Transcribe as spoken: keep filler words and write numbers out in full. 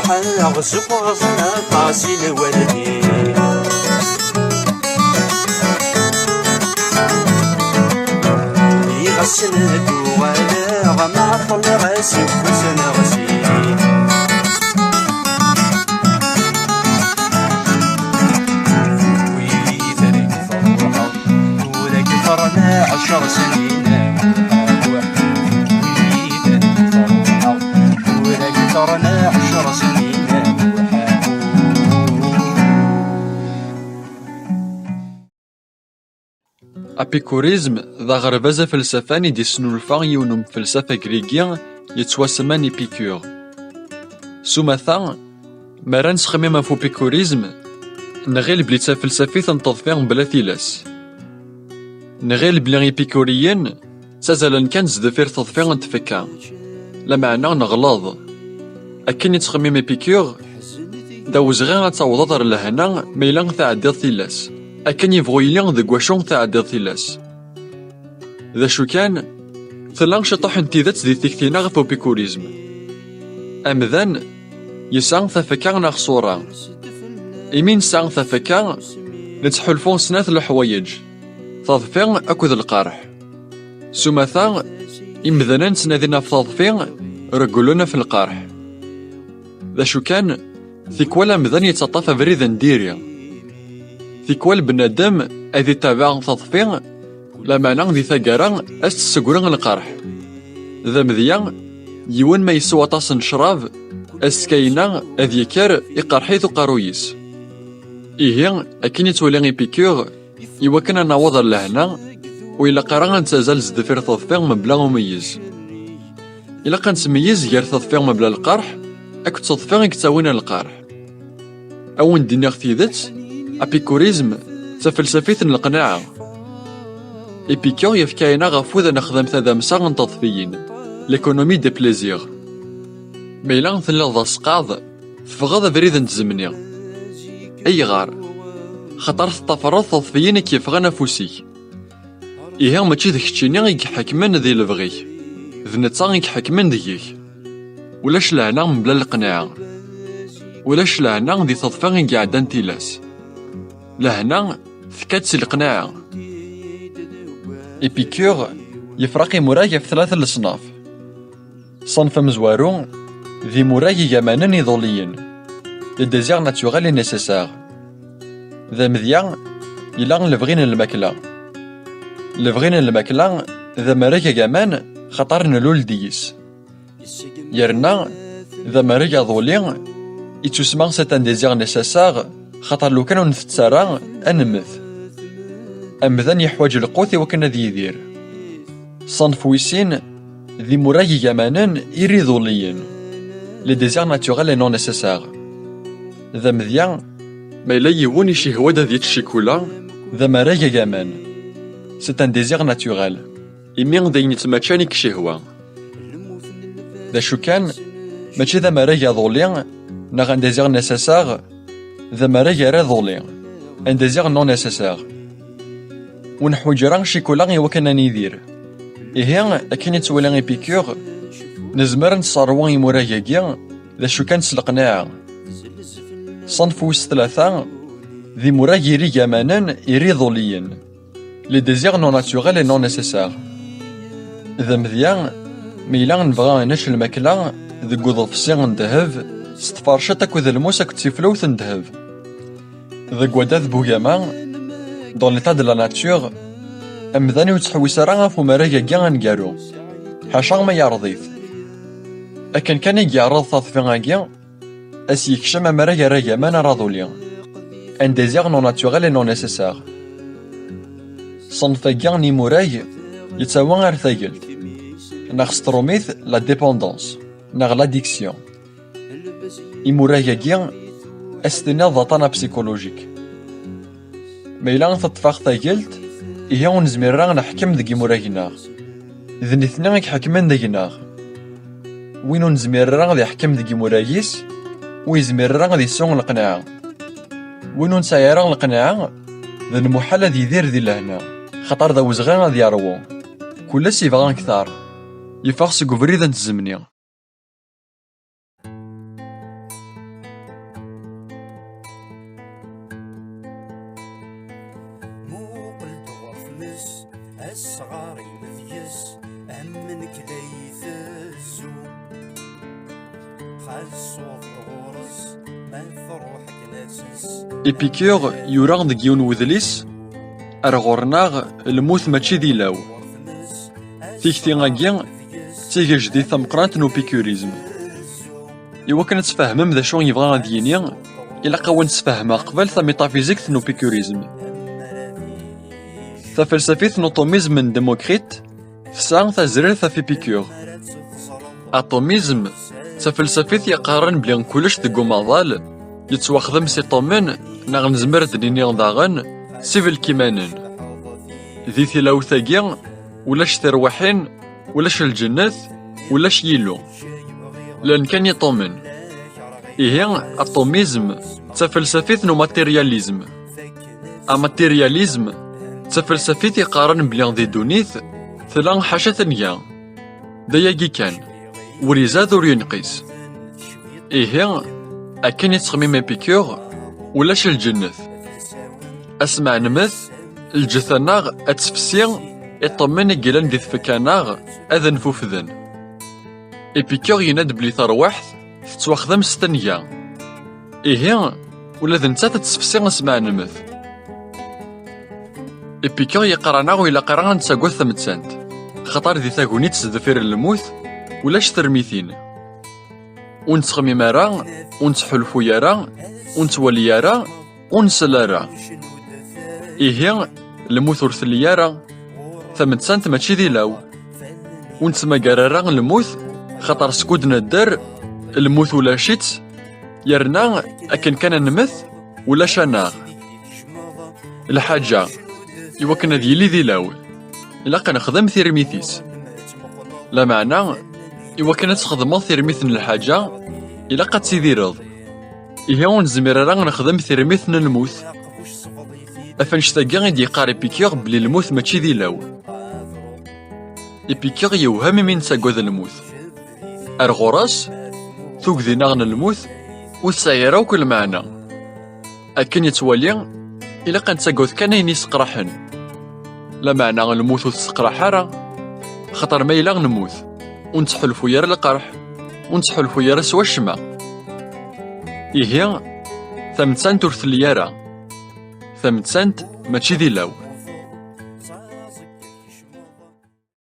Ɣzuɣ ɣzen aṭas i lwaldi. Iɣassen ad uɣaleɣ ma ṭṭleɣ aseggas neɣ zik. Wid ara k-ferḥeɣ tura k-ferḥen ɛecr snin. Wid ara k-ferḥeɣ tura k-ferḥen ɛecr snin. Apikurizm d aɣerbaz afelsafan i d-yesnulfa yiwen umfelsaf agrigi yettwasemman Épicure. S umata, mi ara nesxemmim ɣef upikurizm, nɣil belli d tafelsafit n teḍfi mebla tilas. Nɣil belli ipikuriyen ttazalen kan sdeffir teḍfi n tfekka. Lameɛna neɣleḍ. Akken i yettxemmim Épicure, d awezɣi ad tawḍeḍ ɣer lehna ma yella tɛeddiḍ tilas. Akken yebɣu yili deg wacu tɛeddiḍ tilas. D acu kan, tella ciṭuḥ n tidet di tikti-nneɣ ɣef upikurizm. Amdan yesɛa tafekka neɣ ṣṣura. Imi nesɛa tafekka, nettḥulfu snat leḥwayeǧ, taḍfi akked lqerḥ. S umata, imdanen ttnadin ɣef taḍfi, regglen ɣef lqerḥ. D acu kan, tikwal amdan yettaṭṭaf abrid n diri. Tikwal bnadem ad ittabaɛ taḍfi, lameɛna di taggara ad s-tessegri lqerḥ. D amedya, yiwen ma yeswa aṭas n ccrab, azekka-ina ad yekker iqerḥ-it uqerruy-is. Ihi, akken i yettwali Épicure, iwakken ad naweḍ ɣer lehna, ur ilaq ara ad nettazal sdeffir teḍfi mebla umeyyez. Ilaq ad nettmeyyiz gar teḍfi mebla lqerḥ akked teḍfi i yettawin ɣer lqerḥ. Ad wen-d-iniɣ tidet, apikurizm d tafelsafit n leqnaɛa. Épicure yefka-aneɣ afud ad nexdem tadamsa n teḍfiyin, l'économie des plaisirs. Ma yella telliḍ d aseqqaḍ, teffɣeḍ abrid n tzemni. Ayɣer? Xaṭer teṭṭafreḍ teḍfiyin i k-yeffɣen afus-ik. Ihi mačči d keččini i iḥekmen di lebɣi-k, d netta i iḥekmen deg-k. Ulac lehna mebla leqnaɛa. Ulac lehna di teḍfi i iɛeddan tilas. Lehna tekka-d si leqnaɛa. Épicure yefreq imurag ɣef tlata n leṣnaf. Ṣṣenf amezwaru d imurag igamanen iḍuliyen, les désirs naturels et nécessaires. D amedya yella lebɣi n lmakla. Lebɣi n lmakla d amareg agaman, xaṭer nlul deg-s. Yerna d amareg aḍuli ittusemma c'est un désir nécessaire, xaṭer lukan ur ntett ara, ad nemmet. Amdan yeḥwaǧ lqut i wakken ad yidir. Ṣṣenf wis sin d imurag igamanen iriḍuliyen, les désirs naturels et non nécessaires. D amedya, ma yella yiwen icihwa-d ad yečč ccikula, d amarag agaman, c'est un désir naturel, imi d ayen yettmaččan i icihwa. D acu kan, mačči d amarag aḍuli neɣ un désir nécessaire, d amarag ara iḍuli, un désir non nécessaire. Ur neḥwaǧ ara ccikula i wakken ad nidir. Ihi, akken i yettwali Épicure, nezmer ad nesserwu imurag-agi d acu kan s leqnaɛa. Ṣṣenf wis tlata d imurag irigamanen iriḍuliyen, les désirs non naturels et non nécessaires. D amedya, mi yella nebɣa ad nečč lmakla deg uḍebsi n ddheb s tferciḍt akked lmus akked tiflewt n ddheb. Deg wadad n wugama, dans l'état de la nature, amdan ur yettḥewwis ara ɣef umarag-agi aneggaru, ḥaca ma yeɛreḍ-it. Akken kan i yeɛreḍ taḍfi-agi, ad s-yekcem amarag aragaman araḍuli, un désir non naturel et non nécessaire. Ṣṣenf-agi n imurag yettawi ar tagelt, neɣ s trumit la dépendance, neɣ l'addiction. Imurag-agi, ad s-tiniḍ d aṭṭan apsikulujik. Ma yella teṭṭef-aɣ tagelt, ihi ur nezmir ara ad neḥkem deg imurag-nneɣ. D nitni i iḥekmen deg-neɣ. Win ur nezmir ara ad iḥkem deg imurag-is, ur yezmir ara ad yesɛu leqnaɛa. Win ur nesɛi ara leqnaɛa, d lmuḥal ad yidir di lehna, xaṭer d awezɣi ad yerwu. Kullec yebɣa akter. Yeffeɣ seg ubrid n tzemni. Asɣar-im deg-s am nekk la itezzu. Xas ṣṣut ɣur-s ma truḥ akken ad tens. Épicure yura deg yiwen wedlis: "Ar ɣur-neɣ, lmut mačči d ilaw." Tikti-agi d tigejdit tameqqrant n upicurisme. Iwakken ad tfehmem d acu yebɣa ad yini, ilaq-awen ad sfehmeɣ qbel tamitafizikt n upicurisme. Tafelsafit n uṭumizm n Democrite tesɛa tazrirt ɣef Épicure. Aṭumizm d tafelsafit yeqqaren belli kullec deg umaḍal yettwaxdem s iṭummen, neɣ nezmer ad d-nini daɣen s ibelkimanen. Di tilawt-agi, ulac tirwiḥin, ulac lǧennet, ulac Yillu. Llan kan iṭummen. Ihi, aṭumizm d tafelsafit n umateryalizm. Amateryalizm d tafelsafit yeqqaren belli di ddunit tella ḥaca tenga. D ayagi kan, ur izad ur yenqis. Ihi, akken yettxemmim Épicure, ulac lǧennet. Asmeɛnemmet, lǧetta-nneɣ ad tefsi, iṭummen i yellan di tfekka-nneɣ ad nfufden. Épicure yenna-d belli tarwiḥt tettwaxdem s tenga. Ihi, ula d nettat ad tessefsi asmeɛnemmet. Épicure yeqqar-aneɣ ur ilaq ara ad nettagad tamettant, xaṭer di tagnit s deffir n lmut ulac termitin. Ur nettxemmim ara, ur nettḥulfuy ara, ur nettwali ara, ur nsell ara. Ihi, lmut ur telli ara, tamettant mačči d ilaw. Ur nettmagar ara lmut, xaṭer skud nedder, lmut ulac-itt, yerna akken kan ad nemmet, ulac-aneɣ. Lḥaǧa, iwakken ad yili d ilaw, ilaq ad nexdem tirmit-is. Lameɛna, iwakken ad txedmeḍ tirmit n lḥaǧa, ilaq ad tidireḍ. Ihi ur nezmir ara ad nexdem tirmit n lmut. Ɣef annect-agi i d-yeqqar Épicure belli lmut mačči d ilaw. Épicure yewhem imi nettagad lmut. Ar ɣur-s, tugdi-nneɣ n lmut ur tesɛi ara akk lmeɛna. Akken yettwali, ilaq ad nettagad kan ayen yesseqraḥen. Lameɛna lmut ur tesseqraḥ ara, xaṭer ma yella nemmut, ur nettḥulfu ara lqerḥ, ur nettḥulfu ara s wacemma. Ihi, tamettant ur telli ara. Tamettant mačči d ilaw.